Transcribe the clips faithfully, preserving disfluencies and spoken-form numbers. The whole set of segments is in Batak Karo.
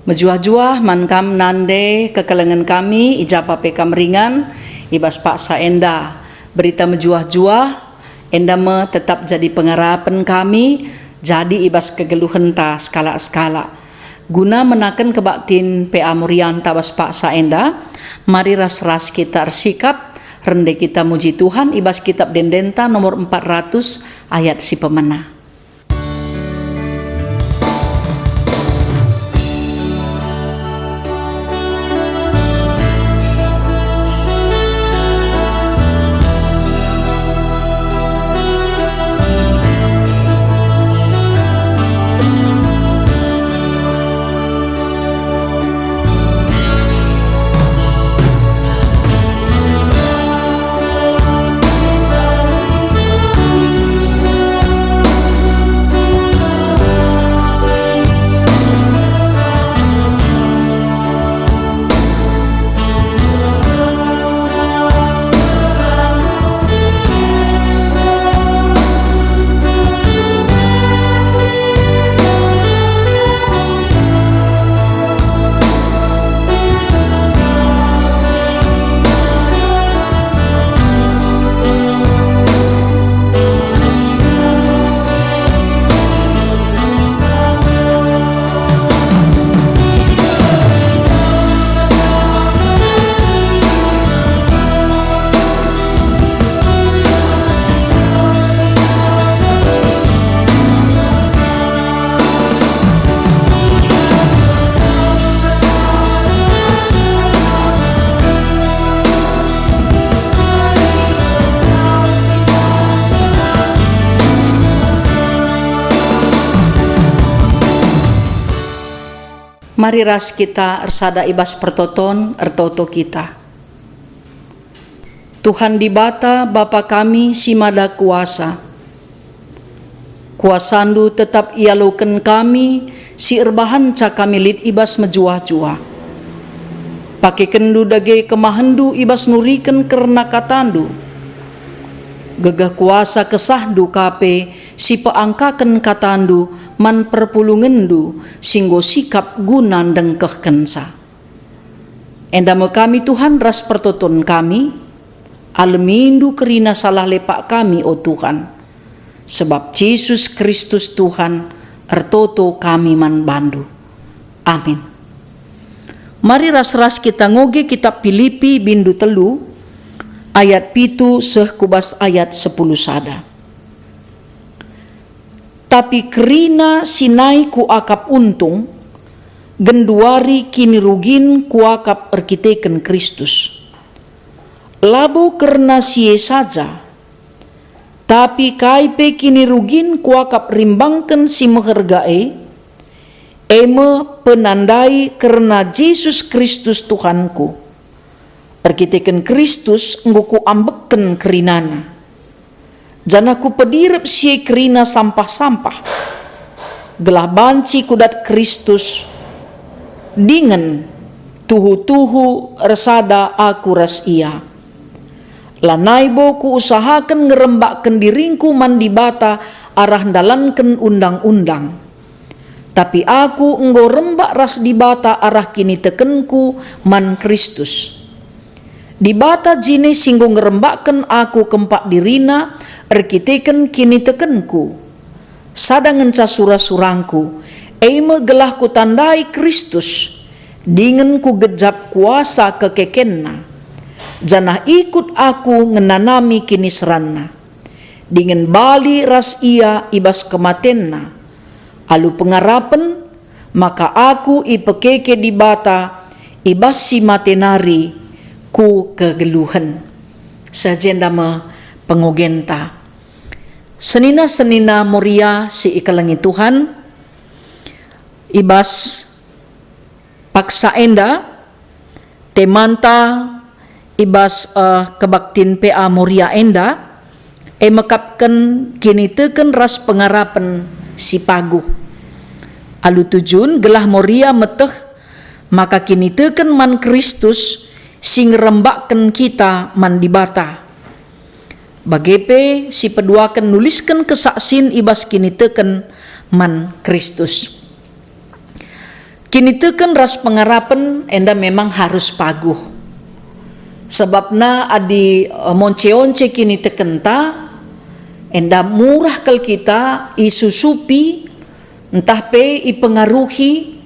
Mejuah-juah man kam nande kekelengen kami, i ja pe kam ringan, i bas paksa enda. Berita mejuah-juah enda me tetap jadi pengarapen kami, jadi i bas kegeluhenta sekalak-sekalak. Guna menaken kebaktin P A Morianta bas paksa enda, mari ras-ras kita ersikap, rende kita muji Tuhan i bas kitab ende-endenta nomor empat ratus ayat si pemena. Mari ras kita ersada i bas pertoton, ertoto kita. Tuhan Dibata, Bapa kami si Mada Kuasa, kuasaNdu tetap ialoken kami si erbahanca kami lit i bas mejuah-juah. PakekenNdu dage kemahenNdu i bas nuriken kerna kataNdu. Gegeh kuasa kesahNdu ka pe si peangkaken kataNdu man perpulungenNdu si enggo sikap guna ndengkehkenca. Enda me kami, Tuhan, ras pertoton kami, alemindu kerina salah lepak kami, o Tuhan. Sebab Jesus Kristus Tuhan, ertoto kami man bandu. Amin. Mari ras-ras kita ngoge kitab Pilipi bindu telu ayat pitu seh ku bas ayat sepuluh sada. Tapi kerina si nai kuakap untung, genduari kinirugin kuakap erkiteken Kristus. Labo kerna si e saja, tapi kai pe kinirugin kuakap rimbangken si meherga e, e me penandai kerna Jesus Kristus Tuhanku. Erkiteken Kristus enggo kuambekken kerinana, janah kupedirep si e kerina sampah-sampah, gelah banci kudat Kristus dingen tuhu-tuhu ersada aku ras Ia. Lanai bo kuusahaken ngerembakken diringku man Dibata arah ndalanken Undang-undang. Tapi aku enggo rembak ras Dibata arah kinitekenku man Kristus. Dibata jine si enggo ngerembakken aku kempak diriNa erkiteken kinitekenku. Sada ngenca sura-surangku, e me gelah kutandai Kristus, dingen kugejap kuasa kekekenNa, janah ikut aku ngenanami kiniseranNa, dingen bali ras Ia i bas kematenNa, alu pengarapen maka aku ipekeke Dibata i bas si mate nari ku kegeluhen. Seh jenda me pengogenta. Senina-senina Moria si ikelengi Tuhan, i bas paksa enda, temanta i bas, eh, kebaktin P A Moria enda, e mekapken kiniteken ras pengarapen si paguh. Alu tujun gelah Moria meteh maka kiniteken man Kristus si ngerembakken kita man Dibata. Bage pe si peduaken nulisken kesaksin i bas kiniteken man Kristus. Kiniteken ras pengarapen enda memang harus paguh. Sebabna adi, eh, monce-once kinitekenta, enda murah kal kita isusupi ntah pe ipengaruhi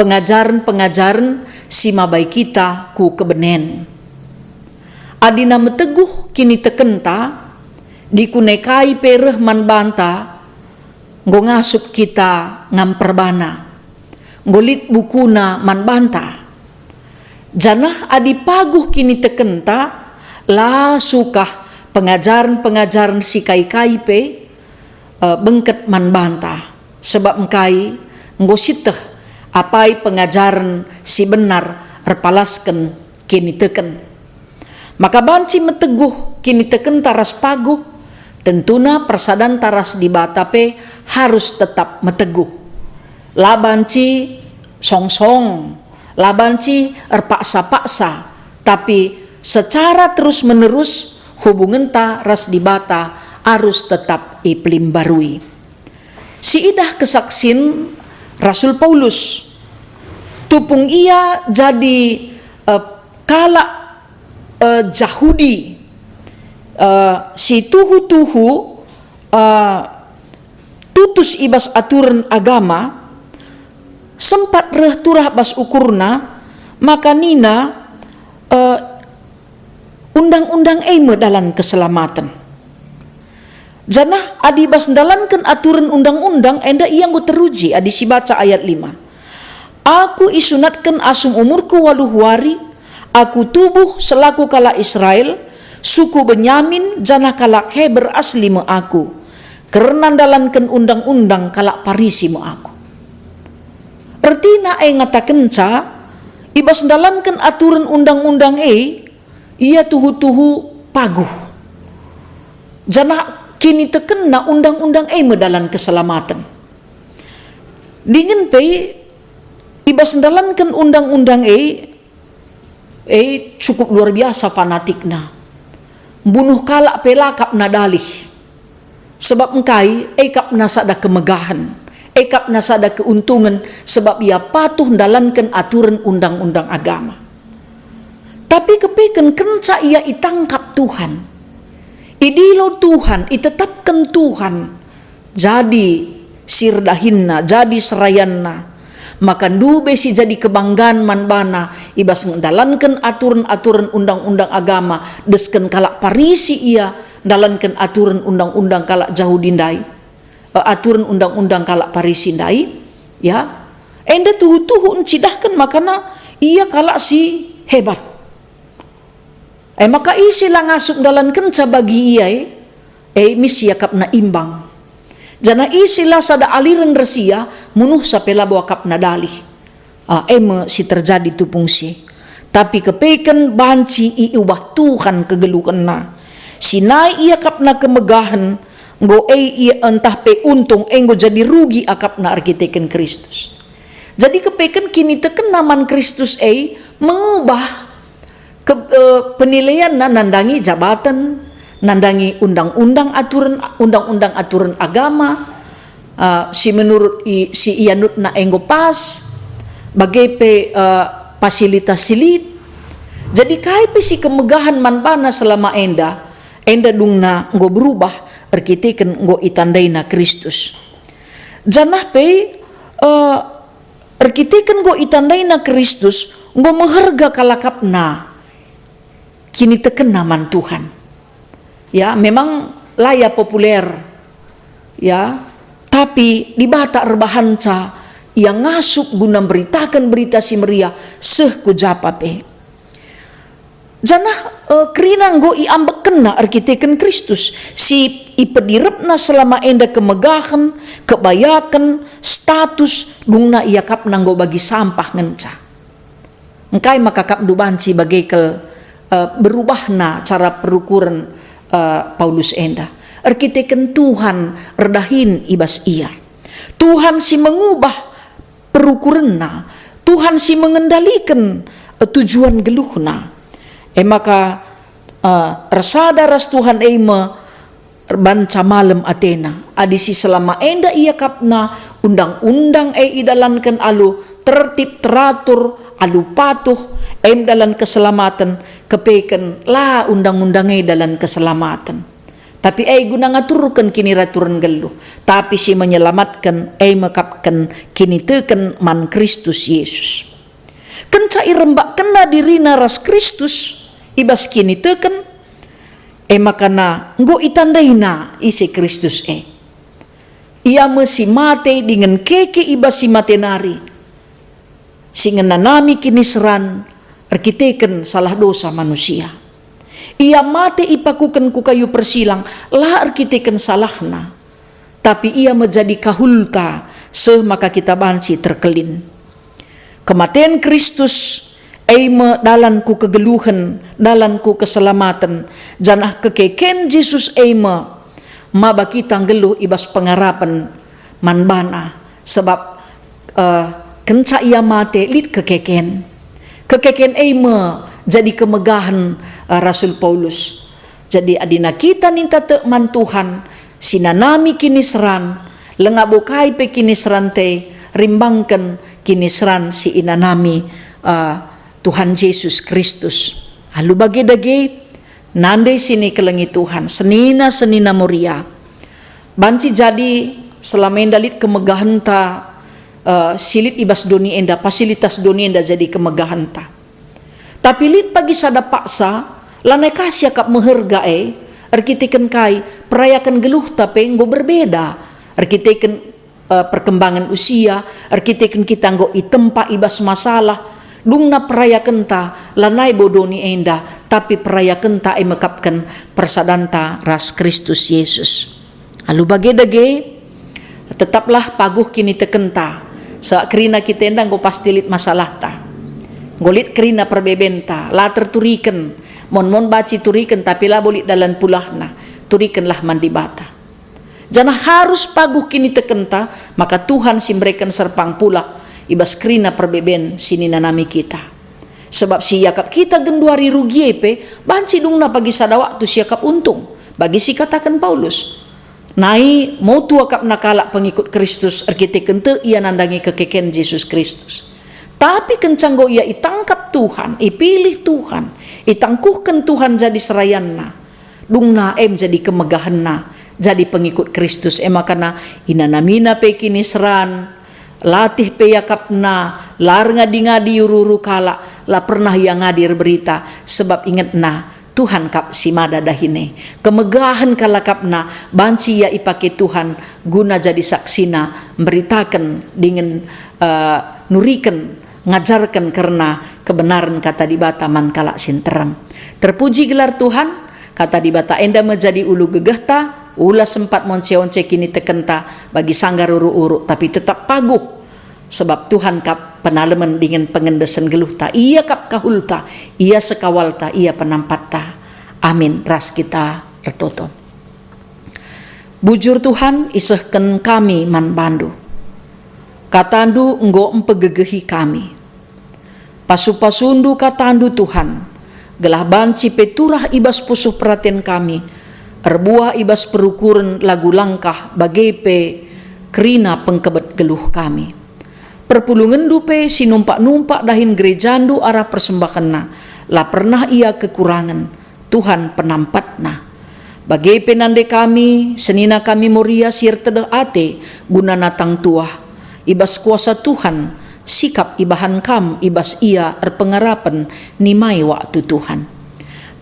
pengajaren-pengajaren si mabai kita ku kebenen. Adina meteguh kinitekenta, dikune kai pe reh man banta, enggo ngasup kita ngamper bana, enggo lit bukuna man banta. Janah adi paguh kinitekenta, la sukah pengajaren-pengajaren si kai-kai pe, eh, bengket man banta, sebab engkai enggo sieteh apai pengajaren si benar erpalasken kiniteken. Maka banci meteguh kinitekenta ras paguh, tentuna persadanta ras Dibata pe harus tetap meteguh. La banci songsong, la banci erpaksa-paksa, tapi secara terus-menerus hubungenta ras Dibata arus tetap ipelimbarui. Siidah kesaksin Rasul Paulus, tupung ia jadi, eh, kalak, eh, Jahudi, eh, si tuhu-tuhu, eh, tutus i bas aturen agama, sempat reh turah bas ukurna, maka nina, eh, undang-undang e me dalan keselamaten. Janah adi bas ndalanken aturen undang-undang enda ia enggo teruji adi sibaca ayat lima, "Aku isunatken asum umurku waluh wari, aku tubuh selaku kalak Israel, suku Benyamin, janah kalak Heber asli me aku. Kerna ndalanken undang-undang kalak Parisi me aku." Ertina e ngatakenca, i bas ndalanken aturen undang-undang e, ia tuhu-tuhu paguh. Janah kinitekenna undang-undang e me dalan keselamaten. Dingen pe, i bas ndalanken undang-undang e, e cukup luar biasa fanatikna. Mbunuh kalak pe la kap nadalih. Sebab engkai, e kap na sada kemegahen, e kap na sada keuntungen, sebab ia patuh ndalanken aturen undang-undang agama. Tapi kepeken kenca ia itangkap Tuhan, idilo Tuhan, itetapken Tuhan, jadi si erdahinna, jadi serayanna, maka ndube si jadi kebanggan man bana i bas ndalanken aturen-aturen undang-undang agama, desken kalak Parisi ia ndalanken aturen undang-undang kalak Jahudi ndai, eh, aturen undang-undang kalak Parisi ndai, ya. Enda tuhu-tuhu ncidahken makana ia kalak si hebat. E maka ise la ngasup ndalankenca bagi ia e, e mis iakapna imbang. Janah ise la sada aliren ras ia, munuhsa pe labo akapna dalih. Ah, e me si terjadi tupung si. Tapi kepeken banci iubah Tuhan kegeluhenna. Si nai iakapna kemegahen, enggo e ia ntah pe untung, enggo jadi rugi akapna erkiteken Kristus. Jadi kepeken kinitekenna man Kristus e mengubah ke-, eh, penilaianna nandangi jabaten, nandangi undang-undang aturen, undang-undang aturen agama, eh, si menurut i-, si ianutna enggo pas, bage pe, eh, fasilitas si lit. Jadi kai pe si kemegahen man bana selama enda, enda dungna enggo berubah erkiteken enggo itandaina Kristus. Janah pe, eh, erkiteken enggo itandaina Kristus, enggo meherga kal akapna kinitekenna man Tuhan. Ya, memang la ia populer, ya, tapi Dibata erbahanca ia ngasup guna mberitaken Berita Si Meriah seh ku japa pe. Janah, eh, kerina enggo iambekkenna erkiteken Kristus, si ipedirepna selama enda kemegahen, kebayaken, status, dungna iakapna enggo bagi sampah ngenca. Engkai maka akapndu banci bage kal, eh, berubahna cara perukuren, eh, Paulus enda? Erkiteken Tuhan erdahin i bas ia. Tuhan si mengubah perukurenna, Tuhan si mengendaliken, eh, tujuan geluhna. E maka, eh, ersada ras Tuhan e me erbanca malem atena, adi si selama enda iakapna undang-undang e idalanken alu tertib, teratur, alu patuh, em dalan keselamaten, kepeken la undang-undang e dalan keselamaten. Tapi e guna ngaturken kiniraturen nggeluh, tapi si menyelamatken e mekapken kiniteken man Kristus Yesus. Kenca irembakkenna dirina ras Kristus i bas kiniteken, e maka enggo itandaina ise Kristus e. Ia me si mate dingen keke i bas si mate nari, si ngenanami kiniseran erkiteken salah dosa manusia. Ia mate ipakuken ku kayu persilang, la erkiteken salahna, tapi ia me jadi kahulta seh maka kita banci terkelin. Kematen Kristus e me dalan ku kegeluhen, dalan ku keselamaten, janah kekeken Jesus e me maba kita nggeluh i bas pengarapen man baNa, sebab, eh, kenca Ia mate lit kekeken. Kekeken e me jadi kemegahen, eh, Rasul Paulus. Jadi adina kita ninta tek man Tuhan, si nanami kiniseran, langa bo kai pe kiniseranta e rimbangken kiniseran si inanami, eh, Tuhan Jesus Kristus. Alu bage dage, nande si nikelengi Tuhan, senina-senina Moria. Banci jadi selama enda lit kemegahenta, eh, si lit i bas doni enda, fasilitas doni enda jadi kemegahenta. Tapi lit pagi sada paksa, lanai ka siakap meherga e, erkiteken kai, perayaken geluhta pe enggo berbeda, erkiteken, eh, perkembangan usia, erkiteken kita enggo itempa i bas masalah, dungna perayakenta, lanai bo doni enda, tapi perayakenta e mekapken persadanta ras Kristus Yesus. Alu bage dage, tetaplah paguh kinitekenta, sebab kerina kita enda enggo pasti lit masalahta. Enggo lit kerina perbebenta, la terturiken, mon-mon banci turiken tapi labo lit dalan pulahna, turikenlah man Dibata. Janah arus paguh kinitekenta, maka Tuhan si mereken serpang pulah i bas kerina perbeben si ninanami kita. Sebab si iakap kita genduari rugi e pe, banci dungna pagi sada waktu siakap untung, bagi si kataken Paulus. Nai motu akapna kalak pengikut Kristus erkiteken tek ia nandangi kekeken Jesus Kristus. Tapi kenca enggo ia itangkap Tuhan, ipilih Tuhan, itangkuhken Tuhan jadi serayanna, dungna em jadi kemegahenna, jadi pengikut Kristus. E maka inanamina pe kiniseran, latih pe iakapna, la erngadi-ngadi uru-uru kalak, la pernah ia ngadi erberita, sebab ingetna, Tuhan kap si mada dahin e. Kemegahen kal akapna banci ia ipake Tuhan guna jadi saksina, mberitaken dingen, eh, nuriken, ngajarken kerna kebenaren Kata Dibata man kalak si nterem. Terpuji gelar Tuhan, Kata Dibata enda me jadi ulu gegehta, ula sempat monce-once kinitekenta bagi sanggar uruk-uruk, tapi tetap paguh. Sebab Tuhan kap penalemen dingen pengendesen geluhta, Ia kap kahulta, Ia sekawalta, Ia penampatta. Amin. Ras kita ertoto. Bujur Tuhan, isehken kami man baNdu. KataNdu enggo mpegegehi kami. Pasu-pasuNdu KataNdu, Tuhan, gelah banci pe turah i bas pusuh peraten kami, erbuah i bas perukuren lagu langkah bage pe kerina pengkebet geluh kami. Perpulungendu pe si numpak-numpak dahin gerejandu arah persembahenna, la pernah ia kekurangen, Tuhan penampatna. Bage pe nande kami, senina kami Moria si ertedeh ate guna natang tuah, i bas kuasa Tuhan, sikap ibahan kam i bas ia erpengarapen nimai waktu Tuhan.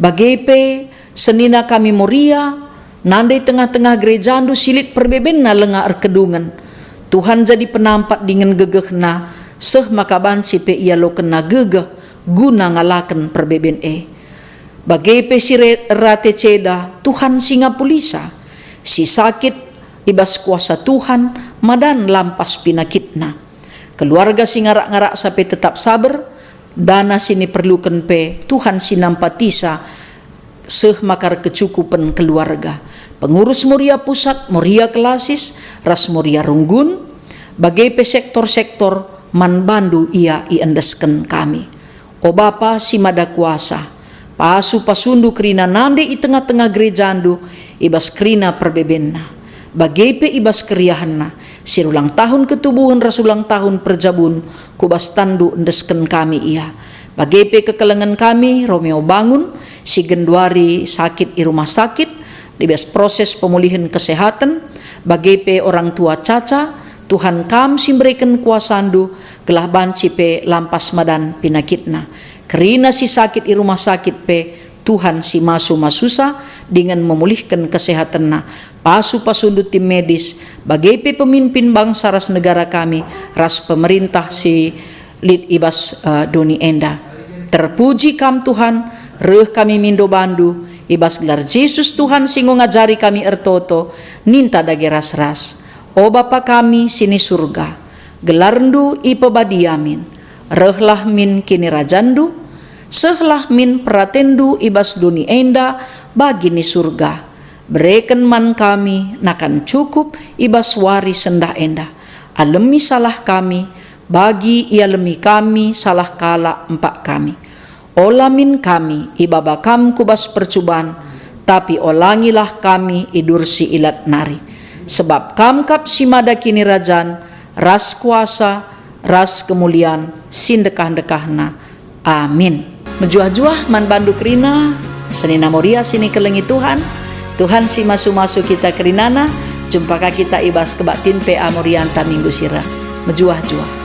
Bage pe, senina kami Moria, nande tengah-tengah gerejandu si lit perbebenna lenga erkedungen. Tuhan jadi penampat dingen gegehna, seh maka banci pe ialokenna gegeh guna ngalaken perbeben e. Bage pe si re-, erate ceda, Tuhan si ngapulisa, si sakit, i bas kuasa Tuhan, madan lampas pinakitna. Keluarga si ngarak-ngaraksa pe tetap saber, dana si niperluken pe Tuhan si nampatisa, seh maka erkecukupen keluarga. Pengurus Moria Pusat, Moria Klasis, ras Moria Runggun, bage pe sektor-sektor, man baNdu ia iendesken kami. O Bapa si Mada Kuasa, pasu-pasuNdu kerina nande i tengah-tengah gerejaNdu, i bas kerina perbebenna, bage pe i bas keriahenna, Si ulang tahun ketubuhen ras ulang tahun perjabun, ku bas tanNdu endesken kami ia. Bage pe kekelengen kami, Romeo Bangun, si genduari sakit i rumah sakit, i bas proses pemulihen kesehatan, bage pe orang tua Caca, Tuhan Kam si mbereken kuasaNdu, gelah banci pe lampas madan pinakitna. Kerina si sakit i rumah sakit pe, Tuhan si masu-masusa dingen memulihken kesehatenna. Pasu-pasuNdu tim medis, bage pe pemimpin bangsa ras negara kami, ras pemerintah si lit i bas, eh, doni enda. Terpuji Kam, Tuhan, reh kami mindo bandu, i bas gelar Jesus Tuhan si enggo ngajari kami ertoto, ninta dage ras-ras. O Bapa kami si ni Surga, gelarNdu ipebadia min, rehlah min kinirajanNdu, sehlah min peratenNdu i bas doni enda bagi ni Surga. Bereken man kami nakan cukup i bas wari sendah enda. Alemi salah kami, bagi ialemi kami salah kalak empak kami. Ola min kami ibaba Kam ku bas percuban, tapi olangilah kami idursi ilat nari. Sebab Kam kap si mada kinirajan, ras kuasa, ras kemulian si ndekah-ndekahna. Amin. Mejuah-juah man bandu kerina, senina Moria si nikelengi Tuhan. Tuhan si masu-masu kita kerinana, jumpa ka kita i bas kebaktin P A Morianta minggu si reh. Mejuah-juah.